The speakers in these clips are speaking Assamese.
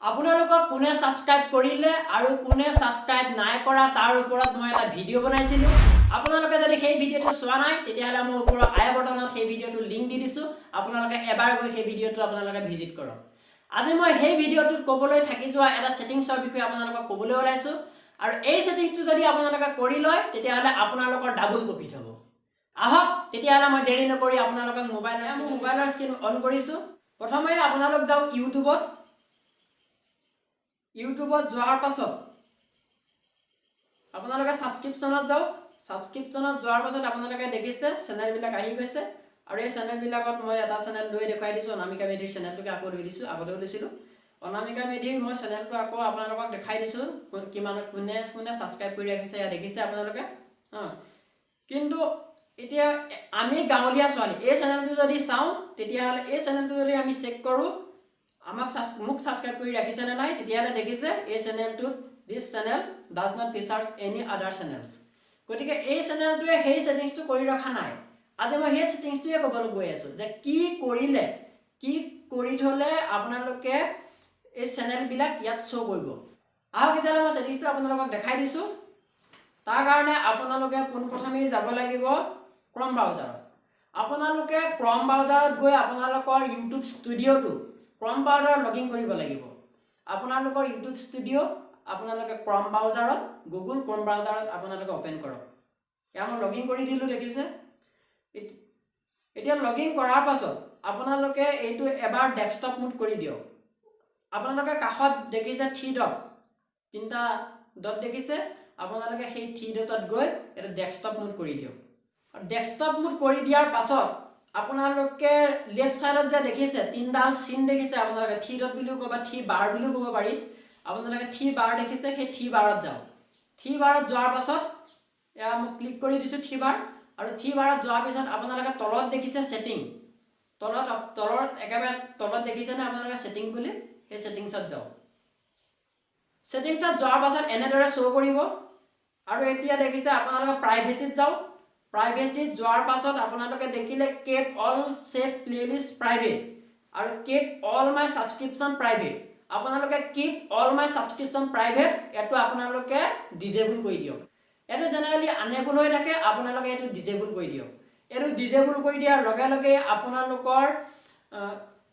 আপোনালোকক কোনে ছাবস্ক্ৰাইব কৰিলে আৰু কোনে ছাবস্ক্ৰাইব নাই কৰা, তাৰ ওপৰত মই এটা ভিডিঅ' বনাইছিলোঁ। আপোনালোকে যদি সেই ভিডিঅ'টো চোৱা নাই, তেতিয়াহ'লে মই ওপৰৰ আই বটনত সেই ভিডিঅ'টোৰ লিংক দি দিছোঁ। আপোনালোকে এবাৰ গৈ সেই ভিডিঅ'টো আপোনালোকে ভিজিট কৰক। আজি মই সেই ভিডিঅ'টোত ক'বলৈ থাকি যোৱা এটা ছেটিংছৰ বিষয়ে আপোনালোকক ক'বলৈ ওলাইছোঁ আৰু এই ছেটিংছটো যদি আপোনালোকে কৰি লয়, তেতিয়াহ'লে আপোনালোকৰ ডাবুল প্ৰফিট হ'ব। আহক তেতিয়াহ'লে, মই দেৰি নকৰি আপোনালোকক মোবাইলৰ স্ক্ৰীণ অন কৰিছোঁ। প্ৰথমে আপোনালোক যাওক ইউটিউবত। ইউটিউবত যোৱাৰ পাছত আপোনালোকে ছাবস্ক্ৰিপশ্যনত যাওক। ছাবস্ক্ৰিপশ্যনত যোৱাৰ পাছত আপোনালোকে দেখিছে চেনেলবিলাক আহি গৈছে আৰু এই চেনেলবিলাকত মই এটা চেনেল লৈ দেখুৱাই দিছোঁ। অনামিকা মেধিৰ চেনেলটোকে আকৌ লৈ দিছোঁ। আগতেও দিছিলোঁ। অনামিকা মেধিৰ মই চেনেলটো আকৌ আপোনালোকক দেখাই দিছোঁ, কিমান কোনে কোনে ছাবস্ক্ৰাইব কৰি ৰাখিছে, এয়া দেখিছে আপোনালোকে। কিন্তু এতিয়া আমি গাঁৱলীয়া ছোৱালী এই চেনেলটো যদি চাওঁ, তেতিয়াহ'লে এই চেনেলটো যদি আমি চেক কৰোঁ, আমাক মোক ছাবস্ক্ৰাইব কৰি ৰাখিছেনে নাই, তেতিয়াহ'লে দেখিছে এই চেনেলটোত "This channel does not features any other channels"। গতিকে এই চেনেলটোৱে সেই ছেটিংছটো কৰি ৰখা নাই। আজি মই সেই ছেটিংছটোৱে ক'বলৈ গৈ আছোঁ যে কি কৰিলে, কি কৰি থ'লে আপোনালোকে এই চেনেলবিলাক ইয়াত শ্ব' কৰিব। আহক তেতিয়াহ'লে, মই ছেটিংছটো আপোনালোকক দেখাই দিছোঁ। তাৰ কাৰণে আপোনালোকে পোনপ্ৰথমেই যাব লাগিব ক্ৰম ব্ৰাউজাৰত। আপোনালোকে ক্ৰম ব্ৰাউজাৰত গৈ আপোনালোকৰ ইউটিউব ষ্টুডিঅ'টো ক্ৰম ব্ৰাউজাৰত লগ ইন কৰিব লাগিব। আপোনালোকৰ ইউটিউব ষ্টুডিঅ' আপোনালোকে ক্ৰম ব্ৰাউজাৰত, গুগল ক্ৰম ব্ৰাউজাৰত আপোনালোকে অ'পেন কৰক। এয়া মই লগ ইন কৰি দিলোঁ, দেখিছে। এতিয়া লগ ইন কৰাৰ পাছত আপোনালোকে এইটো এবাৰ ডেস্কটপ মোড কৰি দিয়ক। আপোনালোকে কাষত দেখিছে থ্ৰী ডট, তিনিটা ডট দেখিছে। আপোনালোকে সেই থ্ৰী ডটত গৈ এইটো ডেস্কটপ মোড কৰি দিয়ক। আৰু ডেস্কটপ মোড কৰি দিয়াৰ পাছত আপোনালোকে লেফ্ট ছাইডত যে দেখিছে তিনিডাল চিন দেখিছে আপোনালোকে, থ্ৰী ডট বুলিও ক'ব, থ্ৰী বাৰ বুলিও ক'ব পাৰি। আপোনালোকে থ্ৰী বাৰ দেখিছে, সেই থ্ৰী বাৰত যাওক। থ্ৰী বাৰত যোৱাৰ পাছত এয়া মই ক্লিক কৰি দিছোঁ থ্ৰী বাৰ। আৰু থ্ৰী বাৰত যোৱাৰ পিছত আপোনালোকে তলত দেখিছে ছেটিং। তলত তলত, একেবাৰে তলত দেখিছেনে আপোনালোকে ছেটিং বুলি? সেই ছেটিংছত যাওক। ছেটিংছত যোৱাৰ পাছত এনেদৰে শ্ব' কৰিব। আৰু এতিয়া দেখিছে আপোনালোকে প্ৰাইভেচিত যাওক। প্ৰাইভেচিত যোৱাৰ পাছত আপোনালোকে দেখিলে "Keep all saved playlist private" আৰু "Keep all my subscription private"। আপোনালোকে "Keep all my subscription private" এইটো আপোনালোকে ডিজেবল কৰি দিয়ক। এইটো জেনেৰেলি আনেবল হৈ থাকে। আপোনালোকে এইটো ডিজেবল কৰি দিয়ক। এইটো ডিজেবল কৰি দিয়াৰ লগে লগে আপোনালোকৰ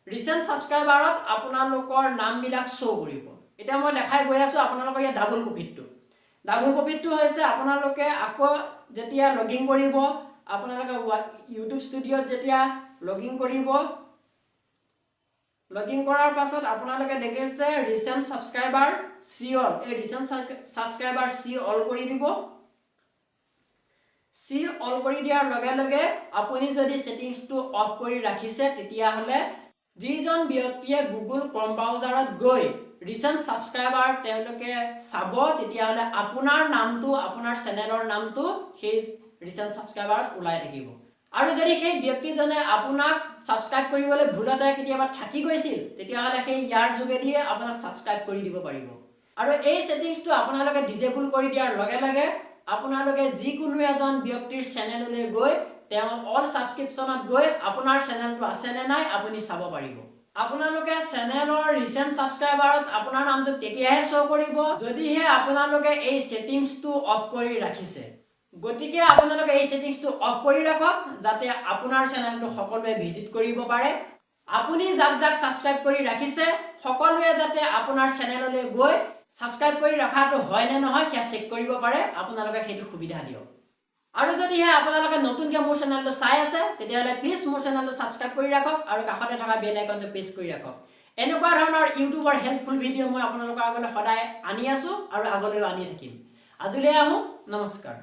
ৰিচেণ্ট ছাবস্ক্ৰাইবাৰত আপোনালোকৰ নামবিলাক শ্ব' কৰিব। এতিয়া মই দেখাই গৈ আছোঁ আপোনালোকৰ ইয়াত ডাবল প্ৰফিটটো। ডাবল প্ৰফিটটো হৈছে আপোনালোকে আকৌ যেতিয়া লগ ইন কৰিব, আপোনালোকে ইউটিউব ষ্টুডিঅ'ত যেতিয়া লগ ইন কৰিব, লগ ইন কৰাৰ পাছত আপোনালোকে দেখিছে ৰিচেণ্ট ছাবস্ক্ৰাইবাৰ চি অল। এই ৰিচেণ্ট ছাবস্ক্ৰাইবাৰ চি অল কৰি দিব। চি অল কৰি দিয়াৰ লগে লগে আপুনি যদি ছেটিংছটো অফ কৰি ৰাখিছে, তেতিয়াহ'লে যিজন ব্যক্তিয়ে গুগল ক্ৰম ব্ৰাউজাৰত গৈ ৰিচেণ্ট ছাবস্ক্ৰাইবাৰ তেওঁলোকে চাব, তেতিয়াহ'লে আপোনাৰ নামটো, আপোনাৰ চেনেলৰ নামটো সেই ৰিচেণ্ট ছাবস্ক্ৰাইবাৰত ওলাই থাকিব। আৰু যদি সেই ব্যক্তিজনে আপোনাক ছাবস্ক্ৰাইব কৰিবলৈ ভুলতে কেতিয়াবা থাকি গৈছিল, তেতিয়াহ'লে সেই ইয়াৰ যোগেদিয়ে আপোনাক ছাবস্ক্ৰাইব কৰি দিব পাৰিব। আৰু এই ছেটিংছটো আপোনালোকে ডিজেবল কৰি দিয়াৰ লগে লগে আপোনালোকে যিকোনো এজন ব্যক্তিৰ চেনেললৈ গৈ তেওঁ অল ছাবস্ক্ৰিপশ্যনত গৈ আপোনাৰ চেনেলটো আছেনে নাই আপুনি চাব পাৰিব। আপোনালোকে চেনেলৰ ৰিচেণ্ট ছাবস্ক্ৰাইবাৰত আপোনাৰ নামটো তেতিয়াহে শ্ব' কৰিব, যদিহে আপোনালোকে এই ছেটিংছটো অফ কৰি ৰাখিছে। গতিকে আপোনালোকে এই ছেটিংছটো অফ কৰি ৰাখক, যাতে আপোনাৰ চেনেলটো সকলোৱে ভিজিট কৰিব পাৰে। আপুনি যাক যাক ছাবস্ক্ৰাইব কৰি ৰাখিছে, সকলোৱে যাতে আপোনাৰ চেনেললৈ গৈ ছাবস্ক্ৰাইব কৰি ৰখাটো হয় নে নহয় সেয়া চেক কৰিব পাৰে, আপোনালোকে সেইটো সুবিধা দিয়ক। আৰু যদিহে আপোনালোকে নতুনকৈ মোৰ চেনেলটো চাই আছে, তেতিয়াহ'লে প্লিজ মোৰ চেনেলটো ছাবস্ক্ৰাইব কৰি ৰাখক আৰু কাষতে থকা বেল আইকনটো প্ৰেছ কৰি ৰাখক। এনেকুৱা ধৰণৰ ইউটিউবৰ হেল্পফুল ভিডিঅ' মই আপোনালোকৰ আগলৈ সদায় আনি আছোঁ আৰু আগলৈও আনি থাকিম। আজিলৈ আহোঁ, নমস্কাৰ।